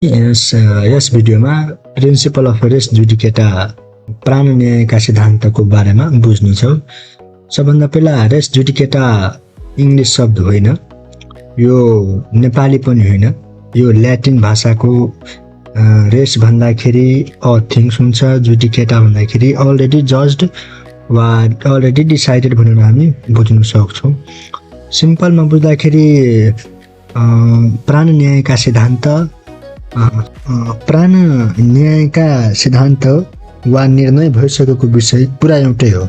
यस भिडियोमा principal of race judicata प्राण न्यायका सिद्धान्तको बारेमा बुझ्नेछौँ। सबभन्दा पहिला रेस जुडिकेटा इङ्ग्लिस शब्द होइन, यो नेपाली पनि होइन, यो ल्याटिन भाषाको रेस भन्दाखेरि अ थिङ्स हुन्छ, जुडिकेटा भन्दाखेरि अलरेडी जज्ड वा अलरेडी डिसाइडेड भनेर हामी बुझ्न सक्छौँ। सिम्पलमा बुझ्दाखेरि प्राण न्यायका सिद्धान्त प्राण न्यायका सिद्धान्त वा निर्णय भइसकेको विषय पुरा एउटै हो।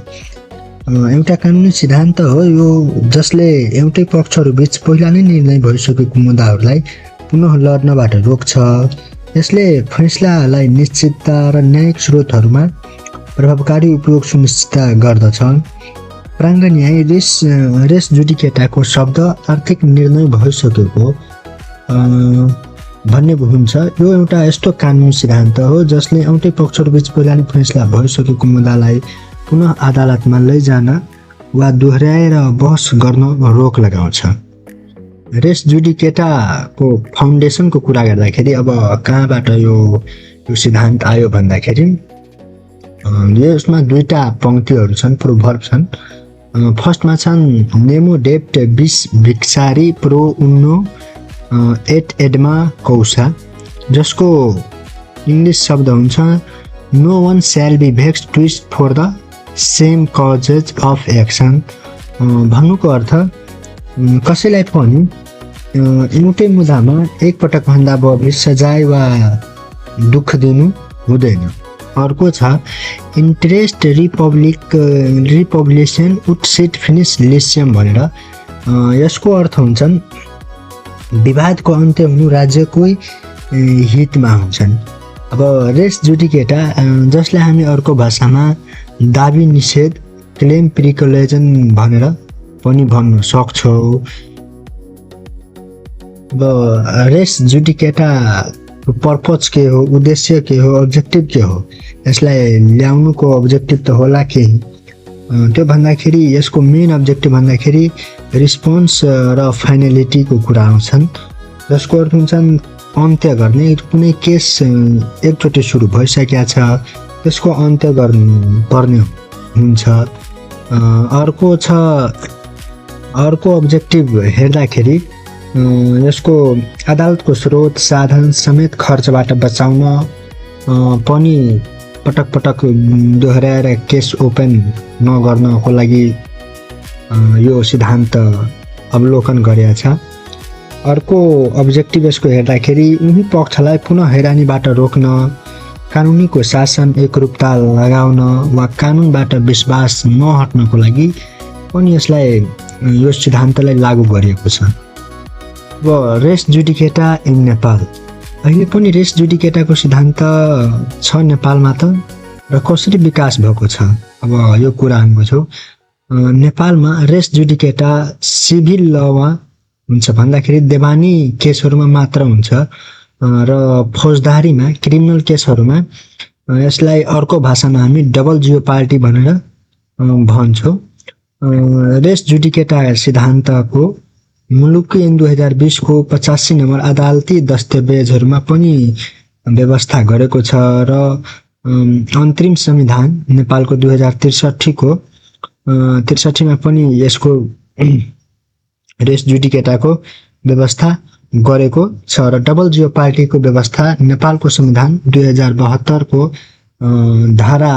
एउटा कानुनी सिद्धान्त हो यो जसले एउटै पक्षहरू बीच पहिला नै निर्णय भइसकेको मुद्दाहरूलाई पुनः लड्नबाट रोक्छ। यसले फैसलालाई निश्चितता र न्यायिक स्रोतहरूमा प्रभावकारी उपयोग सुनिश्चित गर्दछ। प्राङ्ग न्याय रेस जुडिकेटाको शब्द आर्थिक निर्णय भइसकेको भन्ने हुन्छ। यो एउटा यस्तो कानुनी सिद्धान्त हो जसले एउटै पक्षहरूबीच पहिला नै फैसला भइसकेको मुद्दालाई पुनः अदालतमा लैजान वा दोहोऱ्याएर बहस गर्न रोक लगाउँछ। रेस जुडिकेटाको फाउन्डेसनको कुरा गर्दाखेरि अब कहाँबाट यो सिद्धान्त आयो भन्दाखेरि यसमा दुईटा पङ्क्तिहरू छन्, प्रोभर्ब छन्। फर्स्टमा छन् नेमो डेप्ट बिस भिक्सारी प्रो उन्नो एट एडमा कौसा, जसको इङ्ग्लिस शब्द हुन्छ no one shall be vexed twice for the same causes of action. भन्नुको अर्थ कसैलाई पनि एउटै मुद्दामा एकपटक भन्दा बढी सजाय वा दुःख दिनु हुँदैन। अर्को छ इन्ट्रेस्ट रिपब्लिसन उड सिट फिनिस लिसियम भनेर। यसको अर्थ हुन्छन् विवादको अन्त्य हुनु राज्यकै हितमा हुन्छन्। अब रेस जुडिकेटा जसलाई हामी अर्को भाषामा दाबी निषेध क्लेम प्रिकलेजन भनेर पनि भन्न सक्छौँ। अब रेस जुडिकेटा पर्पज के हो, उद्देश्य के हो, अब्जेक्टिभ के हो, यसलाई ल्याउनुको अब्जेक्टिभ त होला केही, त्यो भन्दाखेरि यसको मेन अब्जेक्टिभ भन्दाखेरि रिस्पोन्स र फाइनलिटीको कुरा आउँछन्, जसको अर्थ हुन्छन् अन्त्य गर्ने। कुनै केस एकचोटि सुरु भइसकेको छ त्यसको अन्त्य गर्नुपर्ने हुन्छ। अर्को अब्जेक्टिभ हेर्दाखेरि यसको अदालतको स्रोत साधन समेत खर्चबाट बचाउन पनि पटक पटक दोहोऱ्याएर केस ओपन नगर्नको लागि यो सिद्धान्त अवलोकन गरेको छ। अर्को अब्जेक्टिभ यसको हेर्दाखेरि उही पक्षलाई पुनः हैरानीबाट रोक्न, कानुनीको शासन एकरूपता लगाउन वा कानुनबाट विश्वास नहट्नको लागि पनि यसलाई यो सिद्धान्तलाई लागू गरिएको छ। अब रेस जुडिकेटा इन नेपाल, अहिले पनि रेस जुडिकेटाको सिद्धान्त छ नेपालमा त, र कसरी विकास भएको छ अब यो कुरा हामी बुझौँ। नेपालमा रेस जुडिकेटा सिभिल लमा हुन्छ भन्दाखेरि देवानी केसहरूमा मात्र हुन्छ र फौजदारीमा क्रिमिनल केसहरूमा यसलाई अर्को भाषामा हामी डबल जियो पार्टी भनेर भन्छौँ। रेस जुडिकेटा सिद्धान्तको मुलुकी ऐन 2020 को 85 नम्बर अदालती दस्तावेजहरूमा पनि व्यवस्था गरेको छ र अन्तरिम संविधान नेपालको 2063 को 63 मा पनि यसको रेस जुडिकेटाको व्यवस्था गरेको छ र डबल जियो पार्टीको व्यवस्था नेपालको संविधान 2072 को धारा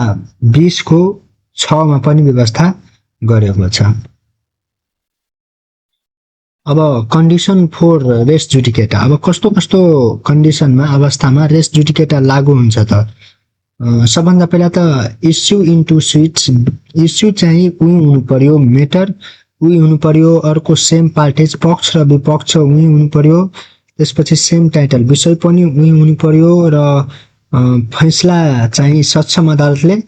20 को 6 मा पनि व्यवस्था गरेको छ। अब कन्डिसन फोर रेस जुडिकेटा, अब कस्तो कस्तो कन्डिसनमा अवस्थामा रेस जुडिकेटा लागू हुन्छ त। सबभन्दा पहिला त इस्यु इन्टु स्विच, इस्यु चाहिँ उही हुनु पर्यो, मेटर उही हुनु पर्यो, अर्को सेम पार्टेज पक्ष र विपक्ष उही हुनु पर्यो, त्यसपछि सेम टाइटल विषय पनि उही हुनु पर्यो र फैसला चाहिँ सक्षम अदालतले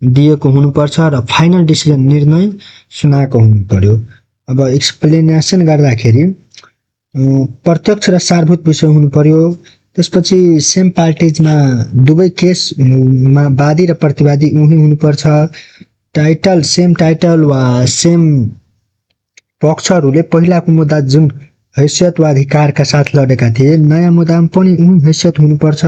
दिएको हुनुपर्छ र फाइनल डिसिजन निर्णय सुनाएको हुनु पर्यो। अब एक्सप्लेनेसन गर्दाखेरि प्रत्यक्ष र सारभूत विषय हुनु पर्यो, त्यसपछि सेम पार्टेजमा दुवै केसमा वादी र प्रतिवादी उही हुनुपर्छ, टाइटल सेम टाइटल वा सेम पक्षहरूले पहिलाको मुद्दा जुन हैसियत वा अधिकारका साथ लडेका थिए। नयाँ मुद्दामा पनि उही हैसियत हुनुपर्छ।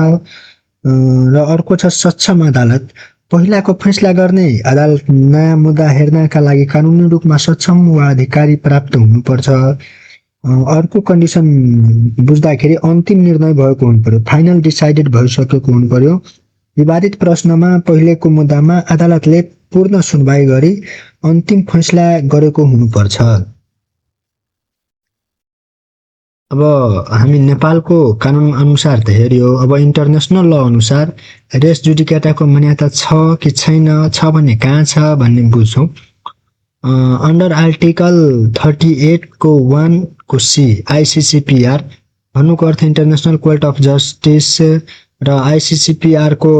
र अर्को छ सक्षम अदालत। पहिलाको फैसला गर्ने अदालत नयाँ मुद्दा हेर्नका लागि कानुनी रूपमा सक्षम वा अधिकारी प्राप्त हुनुपर्छ। अर्को कन्डिसन बुझ्दाखेरि अन्तिम निर्णय भएको हुनु पर्यो, फाइनल डिसाइडेड भइसकेको हुनु पर्यो। विवादित प्रश्नमा पहिलेको मुद्दामा अदालतले पूर्ण सुनवाई गरी अन्तिम फैसला गरेको हुनुपर्छ। अब हामी नेपालको कानुन अनुसार त हेर्यो। अब इन्टरनेसनल ल अनुसार रेस जुडिकेटाको मान्यता छ कि छैन, छ भने कहाँ छ भन्ने बुझ्छौँ। अन्डर आर्टिकल 38 को 1 को सी आइसिसिपिआर भन्नुको अर्थ इन्टरनेसनल कोर्ट अफ जस्टिस र आइसिसिपिआर को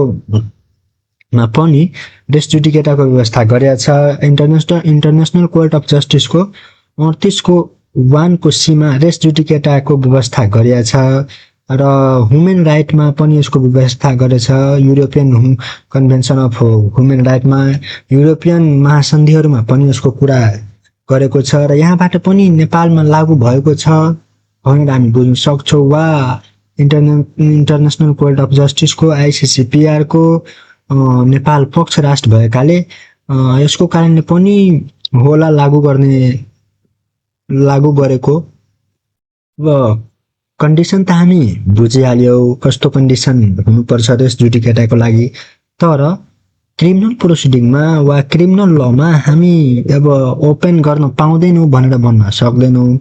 मा पनि रेस जुडिकेटाको व्यवस्था गरेको छ। इन्टरनेसनल कोर्ट अफ जस्टिस को 38 को 1 को सीमा रेस जुडिकेटाको व्यवस्था गरेको छ। र ह्युमन राइटमा पनि यसको व्यवस्था गरेछ। युरोपियन कन्भेन्सन अफ ह्युमन राइटमा, युरोपियन महासन्धिहरूमा पनि यसको कुरा गरेको छ। र यहाँबाट पनि नेपालमा लागू भएको छ भनेर हामी बुझ्न सक्छौँ। वा इन्टरनेसनल कोर्ट अफ जस्टिसको आइसिसिपिआर को नेपाल पक्ष राष्ट्र भएकाले यसको कारणले पनि होला लागू गरेको। अब कन्डिसन त हामी बुझिहाल्यौँ कस्तो कन्डिसन हुनुपर्छ रेस जुडिकेटाको लागि। तर क्रिमिनल प्रोसिडिङमा वा क्रिमिनल लमा हामी अब ओपन गर्न पाउँदैनौँ भनेर भन्न सक्दैनौँ।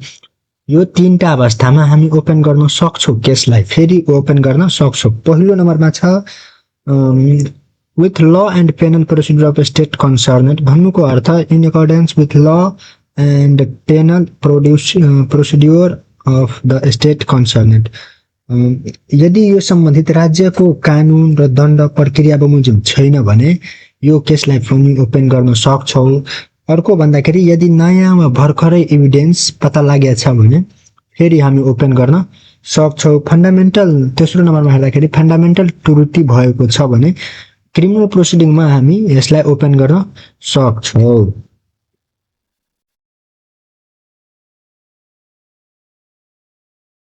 यो तीनटा अवस्थामा हामी ओपन गर्न सक्छौँ, केसलाई फेरि ओपन गर्न सक्छौँ। पहिलो नम्बरमा छ with law and penal procedure of state concerned. भन्नुको अर्थ in accordance with law and penal procedure of the state concerned. यदि यो सम्बन्धित राज्यको कानुन र दण्ड प्रक्रिया बमोजिम छैन भने यो केसलाई पनि ओपन गर्न सक्छौँ। अर्को भन्दाखेरि यदि नयाँ वा भर्खरै एभिडेन्स पत्ता लागेको छ भने फेरि हामी ओपन गर्न सक्छौँ। फन्डामेन्टल तेस्रो नम्बरमा हेर्दाखेरि फन्डामेन्टल त्रुटि भएको छ भने क्रिमिनल प्रोसिडिङमा हामी यसलाई ओपन गर्न सक्छौँ।